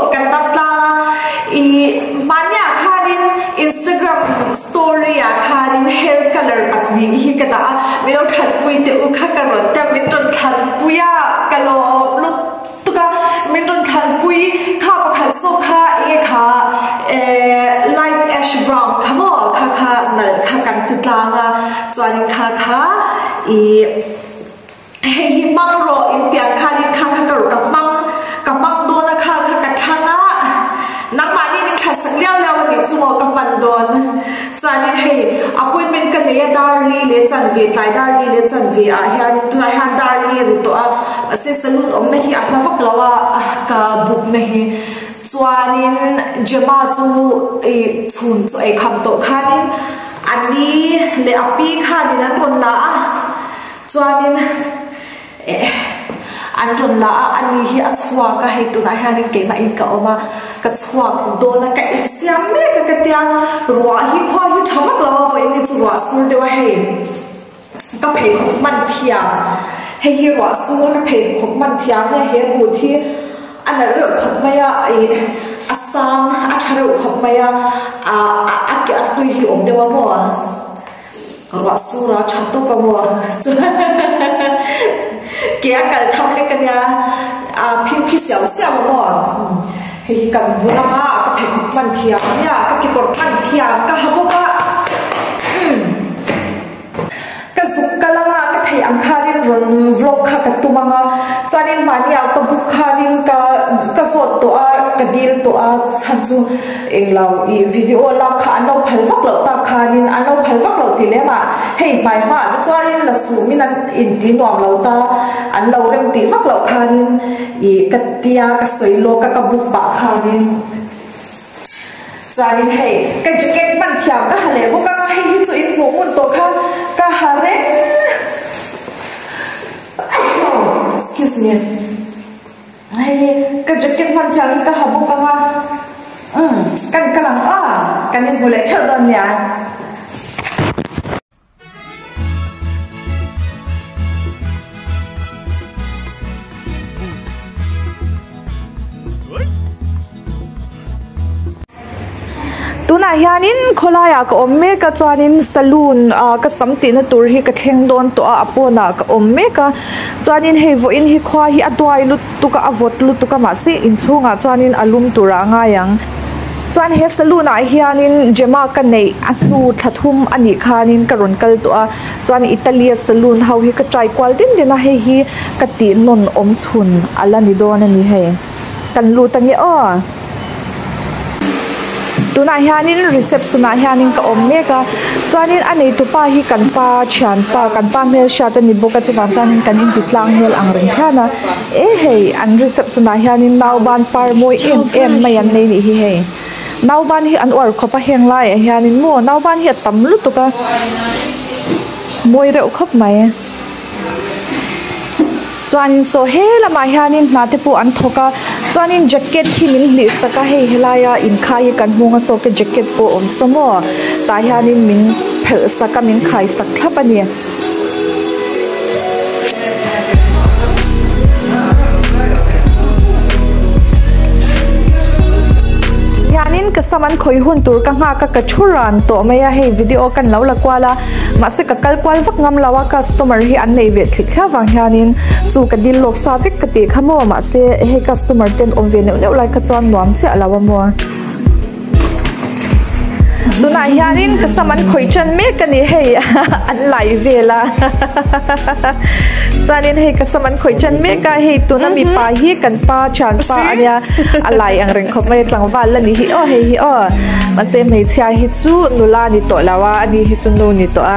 tawh kan dam tlang a ih mahniah khanin Instagram story ah khanin hair colour pahnih hi ka dah a min lo thlanpui teh u kha ka rawn tia min rawn thlanpui a ka lawm lut tuk a min rawn thlanpui kha pakhat zawk kha enge kha eh light ash brown kha maw kha kha nalh kha kan ti tlang a chuanin kha kha ih. Hei hi hmang rawh in tiang khanin kha kha ka rawh ka hmang ka hmang dawn a kha kha ka thlang a nangmahni min thla sak liau liau a nih chu maw ka hman dawn chuanin hei appointment ka nei a dar li leh chanve tlai dar li leh chanve ah hianin tunah hian dar li ri tawh a mahse saloon awmna hi a hla vak lo a ka book na hi chuanin Gemma chu ih chhun chaw ei kham tawh khanin a ni leh a pi khanin an rawn la a. Chuanin eh an rawn la a, ani hi a chhuak a, hei tunah hianin keimahin ka awm a, ka chhuak dawn a, ka insiam mek a ka tia, ruah hi khua hi tha vak lo a, vawiin hi chu ruah sur deuh a hei ka pheikhawk hman thiam, hei hi ruah sur ka pheikhawk hman thiam nge he but hi a nalh reuh khawp mai a, ih a sang a tha reuh khawp mai a, a ke a hlui hi awm deuh a maw. Ruah sur a tha tawp a maw chuan ke a kal tham lek a nia a phing phi siau siau a maw hei hi kan bul anga ka pheikhawk hman thiam a nia ka kekawr hman thiam ka ha bawk a umm ka zuk kal anga ka theih ang khanin rawn vlog kha ka tum anga chuanin mahni ah ka book khanin ka ka zawt tawh a ka dil tawh a chhan chu. Englo ih video lak kha an lo phal vak loh tak khanin an lo phal vak loh ti lem ah hei hmai hma te chuanin la sumin an inti nuam lo ta an lo rem tih vak loh khanin ih ka tia ka sawi lawk a ka book pah khanin chuanin hei ka jacket hman thiam ka ha leh bawk a hei hi chu in hmuh ngun tawh kha ka ha reng excuse me. Hei ka jacket hman thiang hi ka ha bawk ang a, umm kan kal ang aw, kan inhmu leh theuh dawn nia. Tunah hianin khawlaiah ka awm mek a chuanin saloon ah ka sam tihna tur hi ka thleng dawn tawh a a pawnah ka awm mek a chuanin hei vawiin hi khua hi a duai lutuk a a vawt lutuk a mahse inchhungah chuanin a lum turah a ngai ang chuan he saloon ah hianin Gemma ka neih a hnu thla thum a nih khanin ka rawn kal tawh a chuan Italy a saloon ho hi ka try kual din din a hei hi ka tih nawn awm chhun a la ni dawn a ni hei kan lut ange aw. Tunah hianin reception ah hianin ka awm mek a chuanin a neitupa hi kan pa thianpa kan pa hmelhriat a ni bawk a chuvang chuanin kan inti tlang hmel ang reng hian a e hei an reception ah hianin nauban par mawi em em mai an nei nih hi hei nauban hi an uar khawp a heng laiah hianin maw nauban hi a tam lutuk a mawi reuh khawp mai. Chuanin saw he lamah hianin hna te pawh an thawk a chuanin jacket hi min hlih sak a hei helaia inkhai hi kan hmung a saw ka jacket pawh a awm saw maw tah hianin min phelh sak a min khai sak thlap a ni. Hianin ka sam an khawih hun tur ka nghak a ka thu ran tawh mai a hei video kan lo la kual a. Mahse ka kal kual vak ngam lo a, customer hi an nei ve thlik thliah vang hianin chu ka dil lawk sa vek ka tih kha maw, mahse hei customer ten awm ve neuh neuh lai kha chuan nuam chiah lo a maw. Tunah hianin ka sam an khawih tan mek a ni hei an lai vel a chuanin hei ka sam an khawih tan mek a hei tuna mipa hi kan pa thianpa a nia a lai ang reng khawp mai a tlangval la ni hi aw hei hi aw mahse hmeichhia hi chu nula ni tawh lo a ani hi chu nu ni tawh a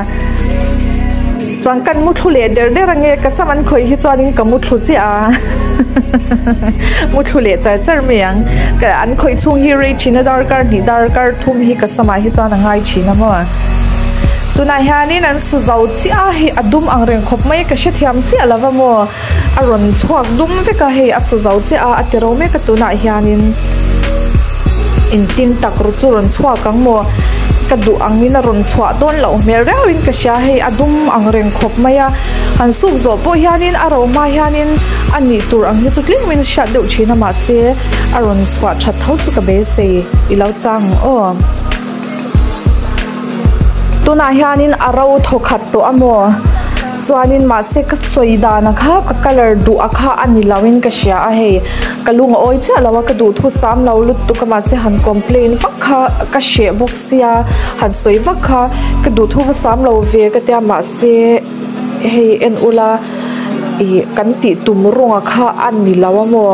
chuan kan mu thlu leh der der ange ka sam an khawih hi chuanin ka mu thlu ziah a mu thlu leh char char mai ang ka an khawih chhung hi rei thin a darkar hnih darkar thum hi ka samah hi chuan a ngai thin a maw tunah hianin an su zo chiah a hei a dum ang reng khawp mai ka hrethiam chiah lo va maw a rawn chhuak dum vek a hei a su zo chiah a a ti ro mek a tunah hianin engtin tak ru chu rawn chhuak ang maw? ka duh angin a rawn chhuah dawn loh hmel riauin ka hria hei a dum ang reng khawp mai a han suk zawh pawh hianin a ro hma hianin a nih tur ang hi chu tlemin a hriat deuh thin a mahse a rawn chhuah that tho chu ka beisei i lo chang ang aw. Tunah hianin a ro thaw khat tawh a maw chuanin mahse ka sawi dan a kha ka colour duh a kha a ni lo in ka hria a hei ka lung a awi chiah lo a ka duhthu sam lo lutuk a mahse han complain vak kha ka hreh bawk sia han sawi vak kha ka duhthu va sam lo ve ka tia mahse hei en ula ih kan tih tum rawng a kha a ni lo a maw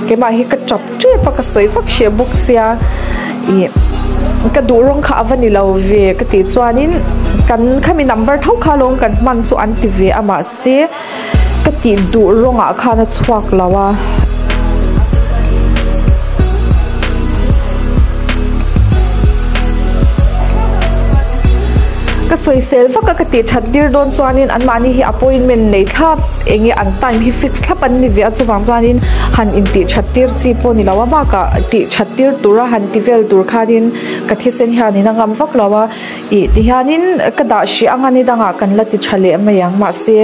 keimah hi ka tap tep a ka sawi vak hreh bawk sia ih ka duh rawng kha a va ni lo ve ka tih chuanin kan khami number tho kha lawng kan hman chu an ti ve a mahse ka tih duh rawngah khan a chhuak lo a. Ka sawisel vak a ka tih that tir dawn chuanin anmahni hi appointment nei thlap eng nge an time hi fix thlap an ni ve a chuvang chuanin han intih that tir chi pawh ni lo a bakah tih that tir tura han ti vel tur khanin ka thisen hianin a ngam vak lo a ih ti hianin ka dah hrih ang a ni dangah kan la ti tha leh mai ang mahse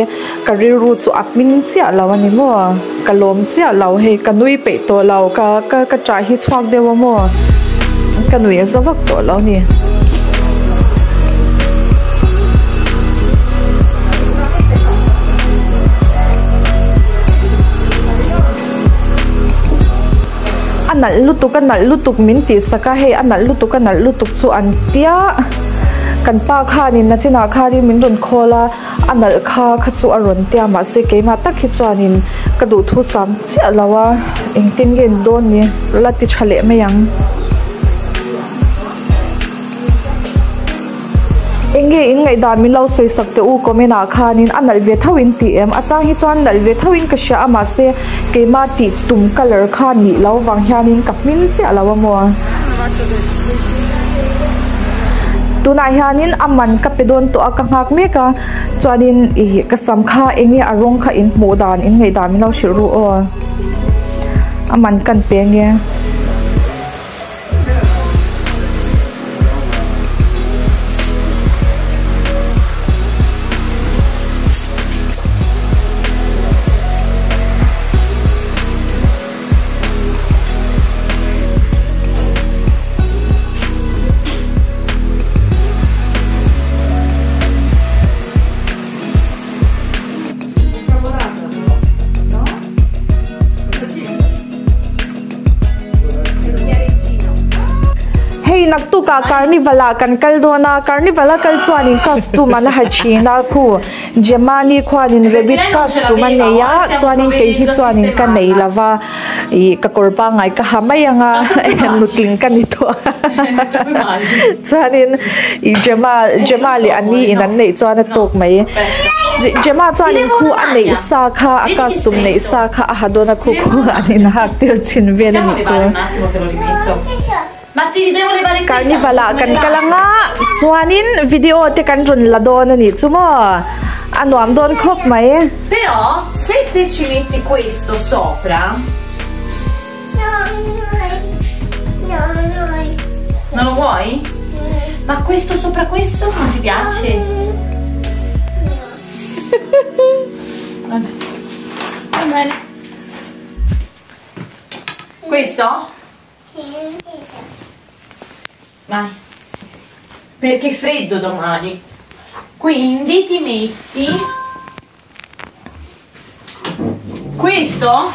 ka rilru chu a hming chiah lo a ni maw ka lawm chiah lo hei ka nui peih tawh lo ka ka ka ṭah hi chhuak deuh a maw ka nui a za vak tawh lo a ni. A nalh lutuk a nalh lutuk min tih sak a hei a nalh lutuk a nalh lutuk chu an tia kan pa khanin nachinah khanin min rawn call a a nalh kha kha chu a rawn tia mahse keimah tak hi chuanin ka duhthu sam chiah lo a engtin nge ni dawn ni la ti tha leh mai ang. Eng nge in ngaihdan min lo sawi sak teh u comment ah khanin a nalh ve tho in tih em? A chang hi chuan nalh ve tho in ka hria a mahse keimah tih tum colour kha nih lo vang hianin ka hmin chiah lo a maw? Tunah hianin a man ka pe dawn tawh a ka nghak mek a chuanin ih ka sam kha eng nge a rawng kha in hmuh dan in ngaihdan min lo hrilh ru aw a man kan pe nge. Hei naktukah carnival ah kan kal dawn a carnival a kal chuanin costume an ha thin a khu Gemani khuanin rabbit costume a nei a chuanin kei hi chuanin ka nei lo va ih ka kawr pangngai ka ha mai ang a nutling ka ni tawh a chuanin ih Gemma Gemma leh a ni in an neih chuan a tawk mai. Gemma chuanin khu a neih sa kha a costume neih sa kha a ha dawn a khu khu an inhak tir thin vel a nih chu. Carnival ah kan kal ang a chuanin video te kan rawn la dawn a nih chu maw a nuam dawn khawp mai. Però se te ci metti questo sopra Non lo vuoi? Ma questo sopra questo non ti piace? Vabbè. Va bene. Questo? Vai. Perché è freddo domani. Quindi ti metti Questo?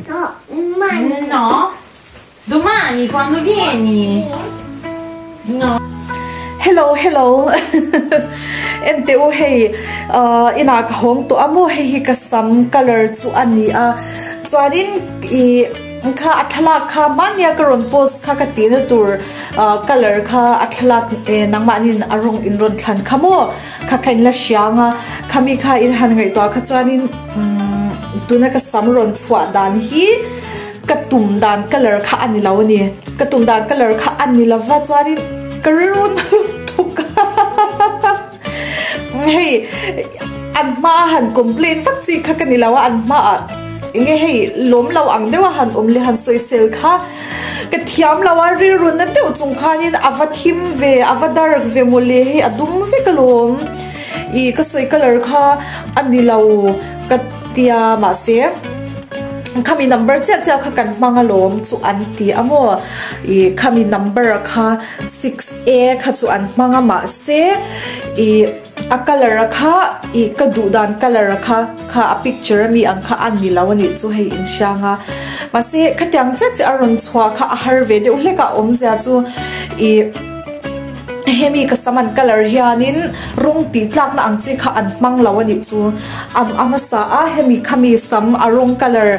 No, domani. No? Domani quando vieni? No. Hello hello en teh u hei ahh inah ka hawng tawh a maw hei hi ka sam colour chu a ni a chuanin ih kha a thlalak kha hmania ka rawn post kha ka tihna tur ahh colour kha a thlalak eh nangmahni a rawng in rawn thlan kha maw. Kha kha in la hriang a, khami kha in han ngaihtuah kha chuanin umm tuna ka sam rawn chhuah dan hi ka tum dan colour kha a ni lo a ni. Ka tum dan colour kha a ni lova chuanin ka rilru na lutuk a hei an hma a han complain vak chi kha ka ni lo a, an hmaah eng nge hei lawm lo ang deuh a han awm leh han sawisel kha. Ka thiam lo a, rilru na deuh chung khanin a va thim ve, a va dark ve mawle hei a dum vek alawm. Ih ka sawi colour kha a ni lo ka tia mahse khami number chiah chiah kha kan hmang alawm chu an ti a maw. Ih khami number kha 6A kha chu an hmang a mahse ih a colour a kha ih ka duh dan colour a kha kha a picture ami ang kha a ni lo a nih chu hei inhriang a mahse khatiang chiah chiah a rawn chhuah kha a har ve deuh hlek a awmzia chu ih hemi ka sam an colour hianin rawng tih tlakna ang chi kha an hmang lo a nih chu a hmasa a hemi khami sam a rawng colour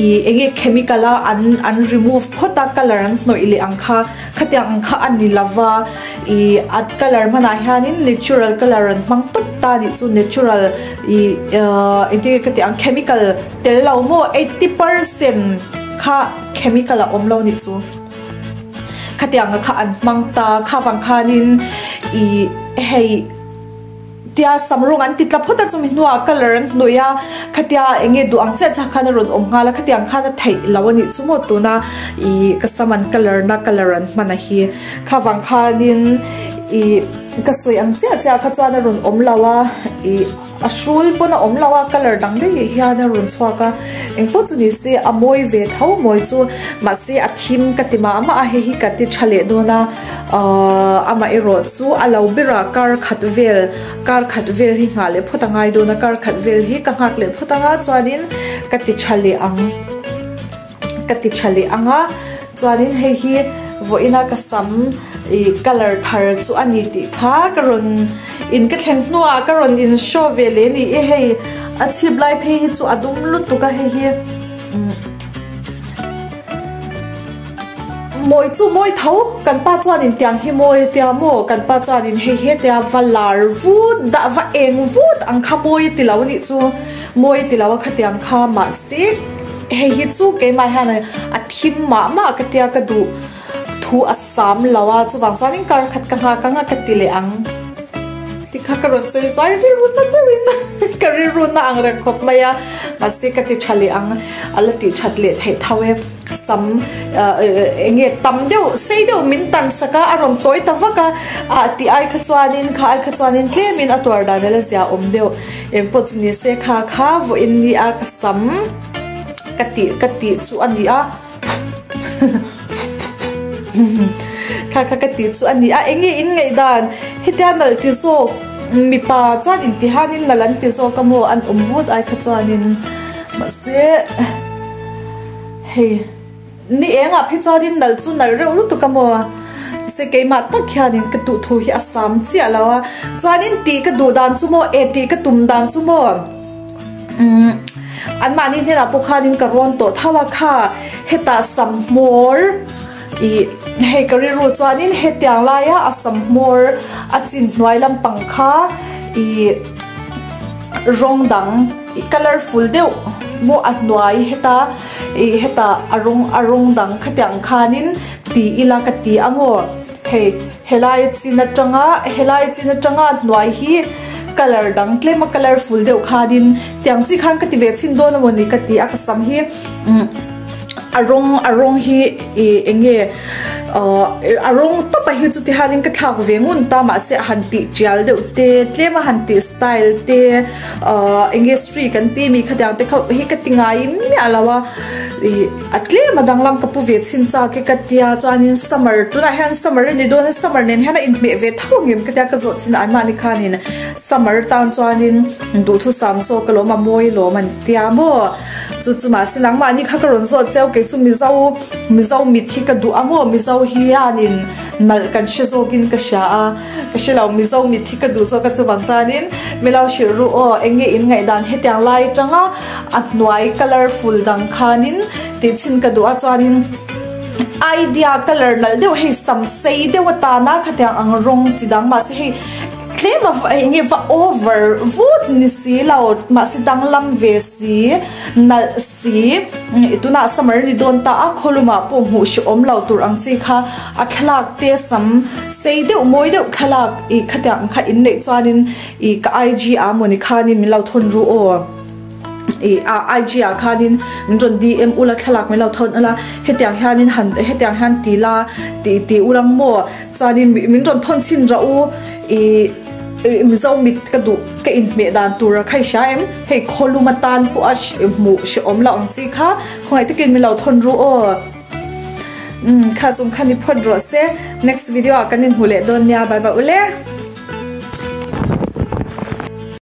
ih eng nge chemical a an an remove phawt a colour an hnawih leh ang kha khatiang ang kha a ni lova. Ih a colour hmanah hianin natural colour an hmang tawp ta anih chu natural ih ahh engtin nge ka tih ang chemical tel lo maw 80% kha chemical a awm lo anih chu khatiang kha an hmang ta kha vang khanin ih hei. Tia sam rawng an ti tla phawt a, chumi hnuah colour an hnawih a, khatia eng nge duh ang chiah chiah khan a rawn awm nghal a, khatiang khan a theih lo a nih chu maw tuna ih ka sam an colour na colour an hman a hi kha vang khanin ih ka sawi ang chiah chiah kha chuan a rawn awm lo a ih a hrul pawn a awm lo a colour dang daih hian a rawn chhuak a engpawh chu ni se a mawi ve tho mawi chu mahse a thim ka ti mah mah a hei hi ka ti tha leh dawn a. Ahh amaherawh chu a lo berah kar khat vel kar khat vel hi nghah leh phawt a ngai dawn a kar khat vel hi ka nghak leh phawt anga chuanin ka ti tha leh ang ka ti tha leh ang a chuanin hei hi vawiina ka sam ih colour thar chu a ni tih kha ka rawn in ka thlen hnuah ka rawn in show ve leh a ni e hei a chhip lai phei hi chu a dum lutuk a hei hi umm. Mawi chu mawi tho, kan pa chuanin tiang hi mawi a tia maw, kan pa chuanin hei hetia va lar vut dah va eng vut ang kha mawi a ti lo a nih chu, mawi a ti lo a khatiang kha mahse hei hi chu keimah hian a thim mah mah ka tia ka duh thu a sam lo a chuvang chuanin kar khat ka nghak ang a ka ti leh ang tikha ka rawn sawi zuai rilru na deuhin ka rilru na ang reng khawp mai a mahse ka ti tha leh ang a la tih that leh theih tho e. Sam eng nge tam deuh sei deuh min tan sak a a rawn tawi ta vak a ah tih ai kha chuanin kha ai kha chuanin tlemin a tuar dan ela zia awm deuh eng pawh chu ni se kha kha vawiin ni a ka sam ka tih ka tih chu a ni a kha kha ka tih chu a ni a eng nge in ngaih dan hetia nalh ti zawk mipa chuan intihanin nalh an ti zawk a maw an awm vut ai kha chuanin mahse. Hei, ni engah phei chuanin nalh chu nalh reuh lutuk a maw? Mahse keimah tak hianin ka duh thu hi a sam chiah lo a, chuanin tih ka duh dan chu maw, e tih ka tum dan chu maw? Umm, anmahni hnenah pawh khanin ka rawn tawh tho a kha, hetah sam hmawr ih hei ka rilru chuanin hetiang laia a sam hmawr a chin hnuai lampang kha ih rawng dang. I colourful deuh maw a hnuai heta ih heta a rawng a rawng dang khatiang khanin ti ila ka ti a maw hei helai chin atanga helai chin atanga hnuai hi colour dang tlem a colourful deuh khanin tiang chi khan ka ti ve chhin dawn amawni ka ti a ka sam hi umm a rawng a rawng hi ih eng nge ahh a rawng tawp a hi chu ti hianin ka thlak ve ngun ta mahse a han tih tial deuh te tlem a han tih style te ahh eng nge streak an tih mi khatiang te kha hi ka ti ngai miah lo a ih a tlem a danglam ka pu ve chhin chak e ka tia chuanin summer tunah hian summer a ni dawn a summer nen hian a inhmeh ve tho ang em ka tia ka zawh chin ah anmahni khanin summer tan chuanin duhthusam zawk alawm a mawi alawm an tia maw. Chu chu mahse nangmahni kha ka rawn zawt cheu kei chu Mizo Mizo mit hi ka duh a maw Mizo hianin nalh kan hre zawkin ka hria a ka hre lo Mizo mit hi ka duh zawk a chuvang chuanin milo hrilh ru aw eng nge in ngaihdan hetiang lai atanga a hnuai colourful dang khanin tih chhin ka duh a chuanin idea colour nalh deuh hei sam sei deuh atana khatiang ang rawng chi dang mahse hei Tlem a eng nge va over vut ni si lo mahse danglam ve si nalh si tunah summer ni dawn ta a khawlumah pawh hmuh hrehawm lo tur ang chi kha a thlalak te sam sei deuh mawi deuh thlalak ih khatiang ang kha in neih chuanin ih ka IG ah mawni khanin min lo thawn ru aw. I a IG ah khanin min rawn DM ula thlalak min lo thawn ula hetiang hianin han hetiang hian ti la ti ti ulang maw chuanin min rawn thawn chhin rawh u i Mizo mit ka duh ka inhmeh dan tur a kha i hria em hei khawlum atan pawh a hmuh hrehawm loh ang chi kha khawngaih takin min lo thawn ru aw umm kha chung khan i phawt rawh se next video ah kan inhmu leh dawn nia bye bye ule.